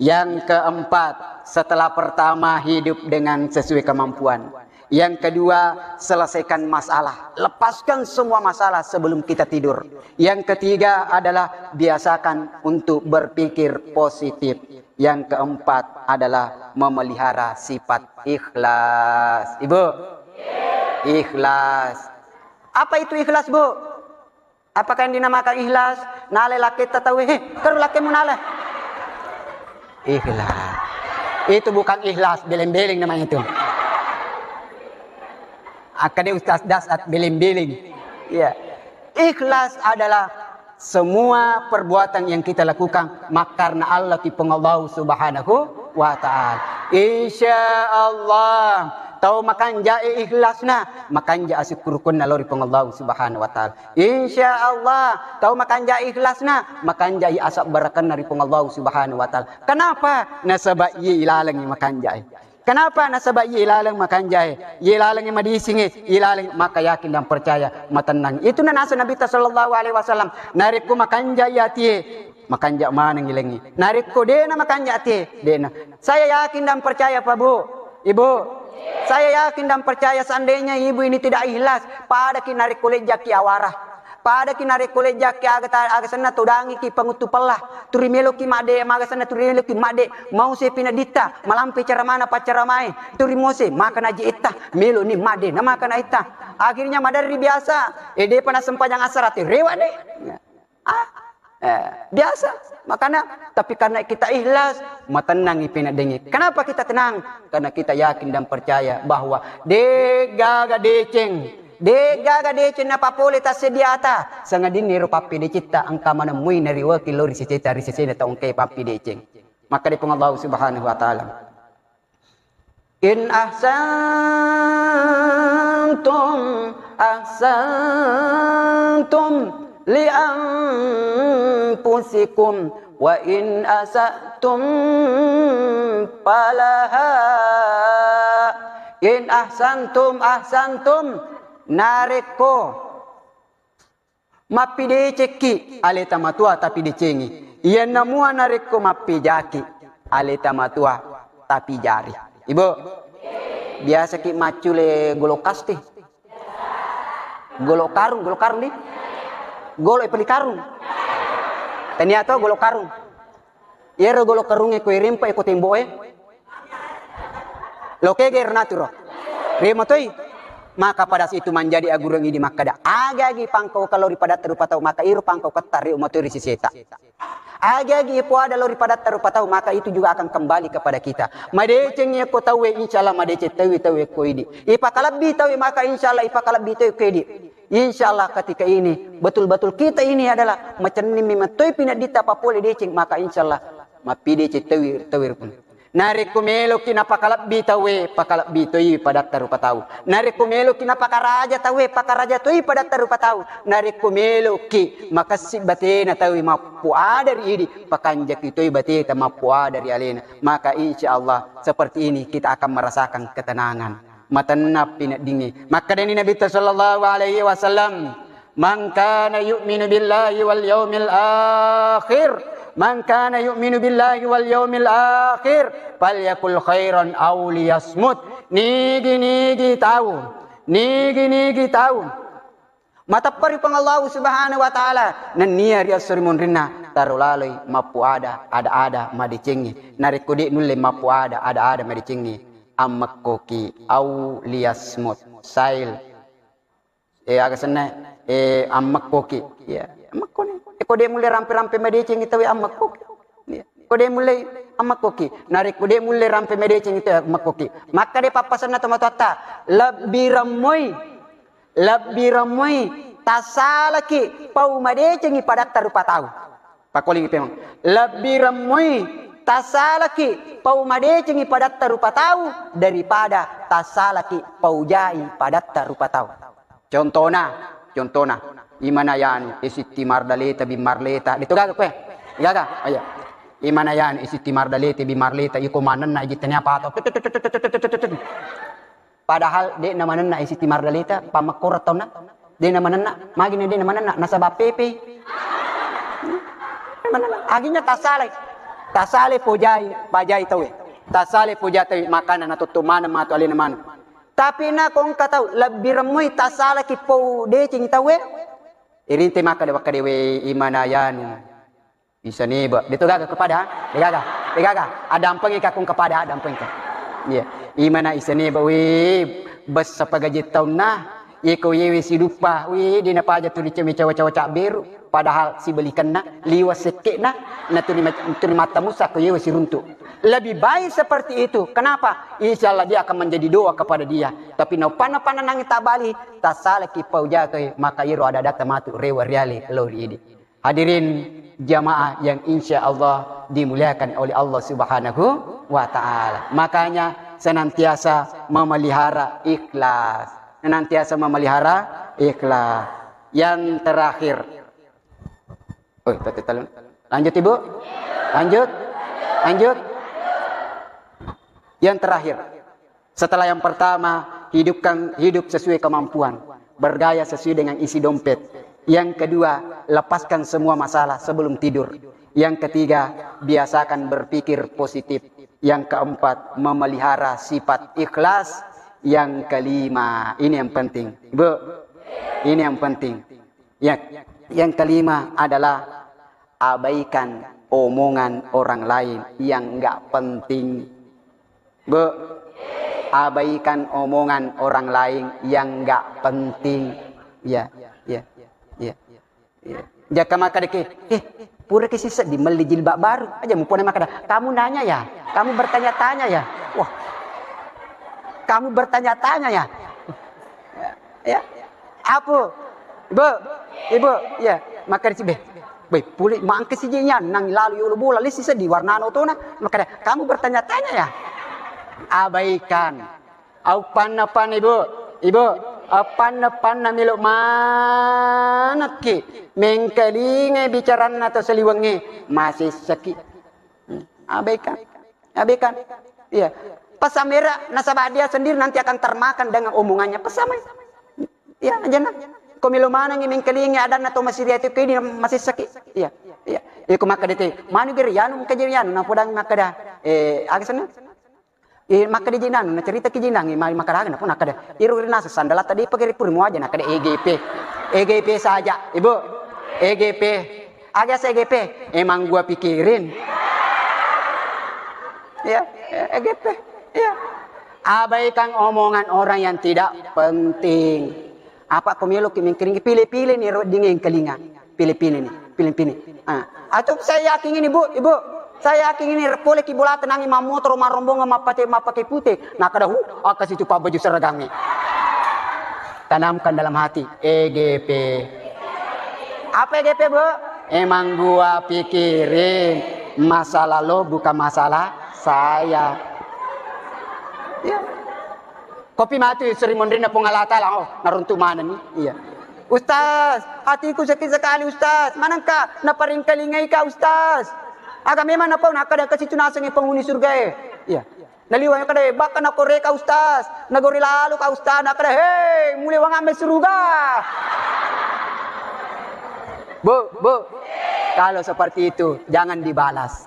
Yang keempat, setelah pertama hidup dengan sesuai kemampuan. Yang kedua, selesaikan masalah. Lepaskan semua masalah sebelum kita tidur. Yang ketiga adalah biasakan untuk berpikir positif. Yang keempat adalah memelihara sifat ikhlas. Ibu? Ikhlas. Apa itu ikhlas, Bu? Apakah yang dinamakan ikhlas? Nale lakketta tau, "He, karo lakkemu nale." Ikhlas. Itu bukan ikhlas, beleng-beleng namanya itu. Akkade Ustaz Dasat, beleng-beleng. Iya. Ikhlas adalah semua perbuatan yang kita lakukan mak karena Allah ki Puang Allah Subhanahu wa Ta'ala. Insya Allah, tau makanjae ikhlasna, makanja asukkurukunna lao ri Puang Allah Subhanahu wa Ta'ala. Insya Allah, tau makanja ikhlasna, makanjai asabbarakkanna ri Puang Allah Subhanahu wa Ta'ala. Kenapa? Nasaba iye ilalengngi makanjai. Kenapa? Nasaba iye ilaleng makanjai. Iye ilalengngi madisingngi, iye ilaleng maka yakin dan percaya, matennang. Itu nanasa Nabi ta sallallahu alaihi wasallam. Narekko makanjai atie, makanja maneng ilengngi. Narekko dena makanja atie, dena. Saya yakin dan percaya, Pak Bu, Ibu. Saya yakin dan percaya seandainya ibu ini tidak ikhlas, padaki narekko lejjaki awara. Padaki narekko lejjaki aga ta-, aga senna todangiki panguttu pella. Turi meloki madde, maga senna turi meloki madde. Mau sepi naditta, malampe cara mana paccara mae. Turi mose, maka naji etta, melo ni madde, na maka na etta. Akhirnya maderri biasa, eh, depa na sempajang asar ati, rewa de. Ah, eh, biasa. Makanya, tapi karena kita ikhlas, matennangi penaddengi. Kenapa kita tenang? Karena kita yakin dan percaya bahwa degaga deceng, degaga deceng napapole tassediata, sangadinni ero pappedecetta engka manemmui nariwaki lo ri seseta, ri sesena tau engkai pappedeceng. Maka di Puang Allah Subhanahu wa Ta'ala. In ahsantum, ahsantum li anfusikum, wa in asatum falaha. In ahsantum, ahsantum, narekko mappidecekki aleta matua tapidecengi. Iyanna mua narekko mappijaki aleta matua tapijari. Ibu, biasaki maccule golok kasti. Golok karung, golok karung di? Golok e peli karung. Tania to golok karung. Iyaro golok karungnge ko irempa e ko tembo'e. Lo kege ro naturo. Remo toi. Maka pada situ manjadi agurung idi makkada, aga-agi pangkau kalau ri padatta rupa tau, maka iro pangkau ketta ri umatoi ri siseta. Aga-agi ipoada lao ri padatta rupa tau, maka itu juga akan kembali kepada kita. Madeceng ko tauwe, insya Allah madeceng tauwe, tauwe ko idi. Ipakalebbi tauwe, maka insya Allah ipakalebbi tauwe ko idi. Insya Allah ketika ini betul-betul kita ini adalah macenning memang toi pinadita papole deceng, maka insya Allah mappideceng tauwe, tauwe rukun. Narekko meloki napakalebbi tauwe, pakalebbi toi padatta rupa tau. Narekko meloki napakaraja tauwe, pakaraja toi padatta rupa tau. Narekko meloki makessing batena tauwe mappuada ri idi, pakanjaki toi bateta mappuada ri alena. Maka insya Allah seperti ini kita akan merasakan ketenangan. Matenna pineddingngi. Makkedani Nabitta sallallahu alaihi wasallam, "Man kana yu'minu billahi wal yaumil akhir, man kana yu'minu billahi wal yaumil akhir, falyakul khairan aw liyasmut." Nigi-nigi tau, nigi-nigi tau Mateppa ri Puang Allahu Subhanahu wa Ta'ala, nennia ri esso ri munrinna, taro laloi mappuada ada-ada madecengnge. Narekko de' nulle mappuada ada-ada madecengnge, ammekkoki, au liyasmut, sail. Eh, aga senna, eh, ammekkoki. Ya, ammekkoni. Eh, ko de' mulle rampe-rampe madecengngi tauwe, ammekkoki. Ya. Ko de' mulle, ammekkoki. Narekko de' mulle rampe madecengngi tauwe, ammekkoki. Makkeda pappasenna tomatoatta, lebbi remmoi. Lebbi remmoi tassalaki pau madecengngi padatta rupa tau. Pakkolingi pemeng. Lebbi remmoi tassalaki pau madecengngi padatta rupa tau daripada tassalaki pau jai padatta rupa tau. Contona, contona. Imana yanu, isitti mardaleta, bimmarleta. Deto gaga koe? Gaga? Oh iya. Imana yanu, isitti mardaleta, bimmarleta. Iko manenna, ijittani apa atau? Padahal de' namanenna isitti mardaleta, pammekkora taunna. De' namanenna, magina de' namanenna, nasaba pepe. Aginya tassalai. Tassalai pojai, pajai tauwe. Tassalai pojai tauwe, makana natotto maneng matu alena maneng. Tapi na kongka tau, lebbi remmoi tassalaki pau decengngi tauwe. Irinte makkeda-, makkedawe imana yanu. Isa neba. Deto gaga kepada? De gaga. De gaga. Adampengi kakung kepada, adampengi ka. Iya. Imana isa neba, wih, bessa pagaji taunna. Iko yewe siduppa, wih, dina paja tuli cewe cawa-cawa beru. Padahal sibelikanna, liwa sekke'na, na tuli ma-, tuli matta musa ko yewe siruntu. Lebih baik seperti itu. Kenapa? Insya Allah dia akan menjadi doa kepada dia. Tapi no panna-panna nangi tabali, tassalaki pau jatoi, maka iro ada data matu rewa riale lo ri idi. Hadirin jamaah yang insya Allah dimuliakan oleh Allah Subhanahu wa Ta'ala. Makanya senantiasa memelihara ikhlas. Senantiasa memelihara ikhlas. Yang terakhir. Oh, tadi tadi. Lanjut, Ibu. Lanjut. Lanjut. Yang terakhir. Setelah yang pertama, hidupkan, hidup sesuai kemampuan, bergaya sesuai dengan isi dompet. Yang kedua, lepaskan semua masalah sebelum tidur. Yang ketiga, biasakan berpikir positif. Yang keempat, memelihara sifat ikhlas. Yang kelima, ini yang penting. Ibu, ini yang penting. Ya, yang kelima adalah abaikan omongan orang lain yang nggak penting. Bu, abaikan omongan orang lain yang nggak penting. Ya, ya, ya, ya. Jaka maka deke, eh, pura ke si seddi melli jilbab baru. Aja mupone maka da, kamu nanya ya, kamu bertanya-tanya ya. Wah, kamu bertanya-tanya ya. Ya, ya. Apu, Ibu, Ibu, ya, maka di be. Be, puli mangke si jinya nang lalu yolo bola, lisi seddi warna otona. Maka da, kamu bertanya-tanya ya. Abaikan. Au panna-panna, Ibu. Ibu, au panna-panna melo manekki. Mengkalingai bicaranna to saliwengnge. Masessaki. Hmm. Abaikan. Abaikan. Iya. Pesamera nasaba dia sendiri nanti akan termakan dengan omongannya. Pesamai. Iya, aja na. Ko melo manengi mengkalingai adanna to masiri ati ko ini masessaki. Iya. Iya. Iko makkeda te, manu geri anu, engka jeri anu, napodang makkeda. Eh, aga senna? Eh, makkeda jinang, nacerita ki jinang, eh, mari makkeda aga, napun nakkeda. Iro ri naseng sandala tadi pake ri puri muaja, nakkeda E G P. E G P saja, Ibu. E G P. Aga se E G P? Emang gua pikirin. Ya, E G P. Ya. Abaikan omongan orang yang tidak penting. Apa ko meloki mengkering, pile-pile ni ro dingeng kelinga. Pile-pile ni, pile-pile. Ah. Atau saya yakin ini, Bu, Ibu. Saya yakin ini pole ki bola tenangi mammotoro marrombongan mappate, mappake pute. Nakkeda, "Hu, akka situ pa baju seragangnge." Tanamkan dalam hati, E G P. Apa E G P, Bu? Emang gua pikirin, masalah lo bukan masalah saya. Ya. Kopi matu seri monrinna Puang Allah Ta'ala, oh, naruntu manenni. Iya. "Ustaz, hatiku sakit sekali, Ustaz. Manengka naparingkalingaika, Ustaz?" Aga memang napau nakkeda kasi tu nasengngi penghuni surga e. Iya. Naliwa kada bakka nakoreka, Ustaz. Nagori lalu ka, Ustaz. Nakkeda, "Hei, mule wangamme suruga." Bu, Bu, kalau seperti itu jangan dibalas.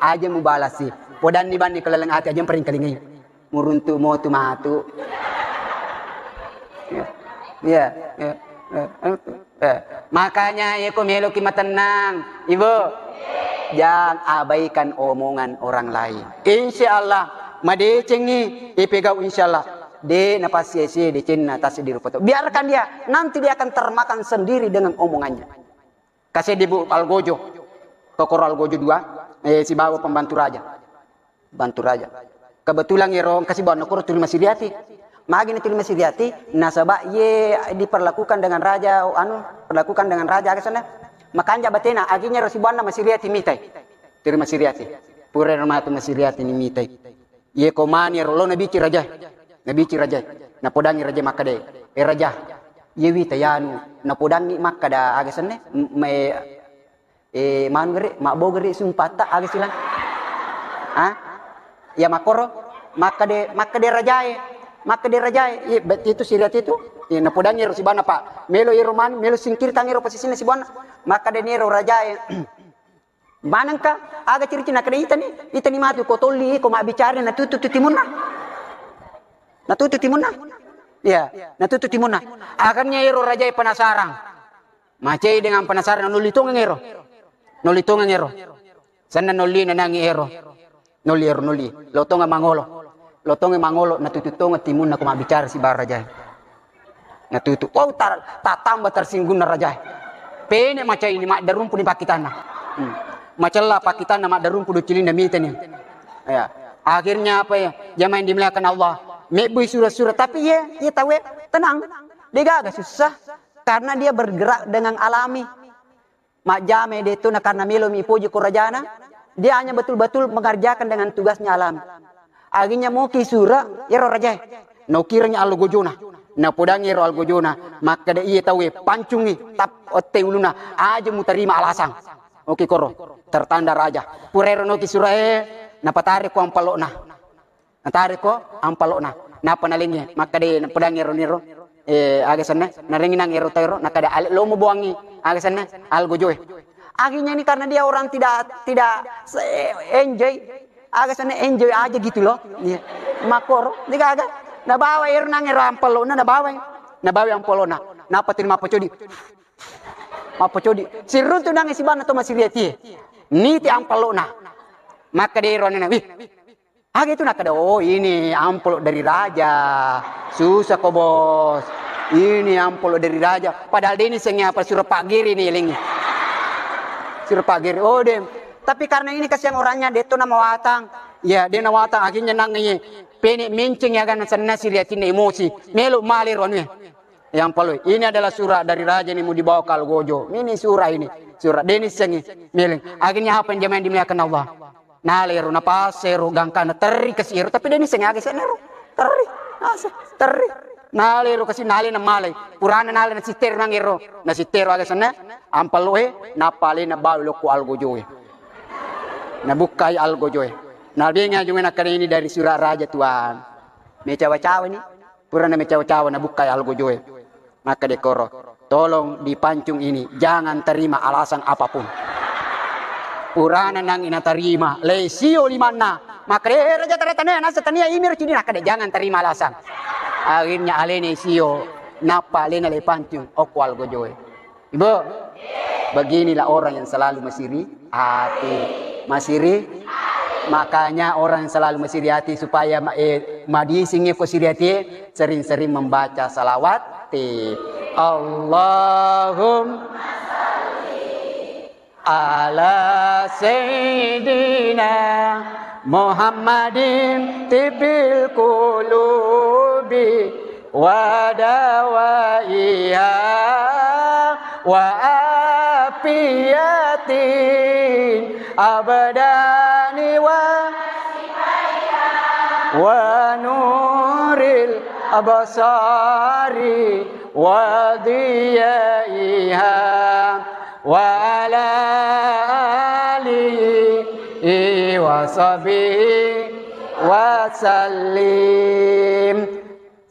Aja mubalas sih. Podanni banni keleleng ati aja paringkalingai. Muruntu motu matu. Ya. Ya, ya. Eh, eh, eh. Makanya, yeko meloki matennang, Ibu, jangan abaikan omongan orang lain. Insya Allah, madecengi, ipegau insya Allah. De napasie-sie decenna tasseddi rupa to. Biarkan dia, nanti dia akan termakan sendiri dengan omongannya. Kaseddi, Bu, Algojo. Kokoro Algojo dua, eh, sibawa pembantu raja. Bantu raja. Kebetulan ero engka sibawanna koro tuli masiriati. Magi na tuli masiriati, nasaba ye diperlakukan dengan raja, anu, perlakukan dengan raja, aga senna. Makanja batena, aginya ero sibawanna masiriati mitai. Tuli masiriati. Pura ero matu masiriati ni mitai. Ye ko mani ero lo nabici raja. Nabici raja. Napodangi raja makkada, "Eh, raja, ye wita yanu." Napodangi makkada, aga senna. M-, me-, Eh, manu gere, mabbo gere sumpatta, aga silang? Ah? Ya makkoro, makkade, makkade rajae, makkade rajae. Iya, bet-, itu siriati itu. Iya, napodangi ero sibawanna, Pak. Melo ero manu, melo singkirtang ero posisina sibawanna. Makkade ni ero rajae. Manengka, aga ciri-ciri nakkade itani, itani matu ko tolli, ko mabbicara, natutu tu timunna. Natutu timunna. Iya, natutu timunna. Akhirnya ero rajae penasaran. Macai dengan penasaran, nolli tongeng ero. Nolli tongeng ero. Senna nolli nanangi ero. Nolli ero, nolli. Lo tongeng mangolo. Lo tongeng mangolo, natutu tongeng timunna ko mabbicara sibawa rajae. Natutu. Wau ta-, tatamba tersinggunna rajae. Pene macai ni maddarumpu ni pakkitanna. Hmm. Macella pakkitanna maddarumpu, ducilinna mitani. Ya. Akhirnya apa ya? Jamaah yang dimuliakan Allah. Mebbui sura-sura. Tapi ye, ye tawe tenang. Degaga susah. Karena dia bergerak dengan alami. Majjama de to na karena melo mi poji ko rajana, dia hanya betul-betul mengerjakan dengan tugasnya alami. Akhirnya moki sura ero rajae. Naukirani algojona. Napodangi ero algojona, makkada iye tauwe pancungi tap otte uluna, aja mutarima alasan. Oke koro, tertanda raja. Pura ero noki surae, napatare ko ampalokna. Natareko ampalokna, nappa nalengngi, makkada napedangngi ero niro, eh, aga senna, narengngi nang ero taero, nakkada ale lomo boangngi, aga senna, algojoe. Akhirnya ini karena dia orang tidak, tidak se-, enjoy, aga senna enjoy aja gitu loh. Iya. Makkoro, degaga. Nabawa ero nang ero ampalokna, nabawa. Nabawa ampalokna. Nappa terima pacodi. Mappacodi. Siruntu nangnge sibanna to masiriatie. Niti ampalokna. Makkada ero anena, "Wih, aga itu?" Nakkada, "Oh, ini amplop dari raja. Susah ko, Bos. Ini amplop dari raja." Padahal de nissengngi apa, sura paggiri ni elengngi. Sura paggiri. Oh, dem. Tapi karena ini kasihan orangnya, de to namawatang. Ya, de nawatang, akhirnya nangnge pene menceng ya kan, senna siriatinna emosi. Melo male ro anue. Yang perlu, ini adalah surat dari raja ini mau dibawa ke Algojo. Ini surat ini. Surat de nissengngi, meleng. Akhirnya apa yang jamaah yang dimuliakan Allah? Nalero, napasero, gangkana, terri kasi ero. Tapi de nissengngi aga senna ero. Terri. Asa, terri. Nalero kasi nale namalai. Purana nale nasitero nang ero. Nasitero aga senna. Ampalokna, nappa alena bawa lokko Algojoe. Nabukkai Algojoe. Nabengi ajunge nakkada ini dari surat raja, Tuan. Mecawa-cawa ni. Purana mecawa-cawa nabukkai Algojoe. Makkada koro, "Tolong dipancung ini, jangan terima alasan apapun." Purana nang natarima, le sio limanna. Makkada, "Eh, raja, tara tania, nasa tania, imiro cidi." Nakkada, "Jangan terima alasan." Akhirnya alena sio, nappa alena le pancung, okko Algojoe. Ibu, beginilah orang yang selalu masiri hati. Masiri, makanya orang yang selalu masiri hati supaya ma-, eh, madising ko siri hati, sering-sering membaca salawat. Ti-, Allahumma ala sayyidina Muhammadin tibbil qulubi wa dawaiha wa afiyatil abdani wa, wa nuril absari wa diyaiha wa ala alihi wa sahbihi wa sallim.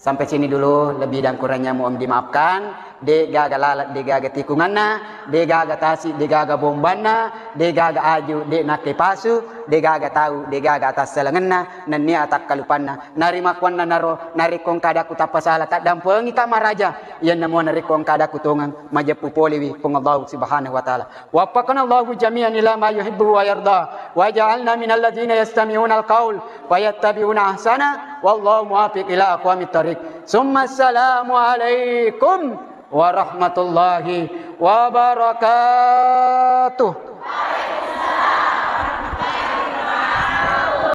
Sampai sini dulu, lebih dan kurangnya mohon dimaafkan. De' gaga lalat, de' gaga tikunganna, de' gaga tasi, de' gaga bombanna, de' gaga aju, de' nakke pasu, de' gaga tau, de' gaga atassalengenna, nennia atakkalupanna. Narimakkuannanaro, narekko engka adakku tappasala, taddampengi ta maraja. Iyanna mua narekko engka adakku tongeng, majeppu polewi Puang Allahu Subhanahu wa Ta'ala. Waffaqanallahu jami'an ila ma yuhibbuhu wa yarda. Waja'alna minal ladzina yastami'unal qaul fayattabi'una ahsana. Wallahu muwaffiq ila aqwamit thariq. Summa assalamu alaikum warahmatullahi wabarakatuh.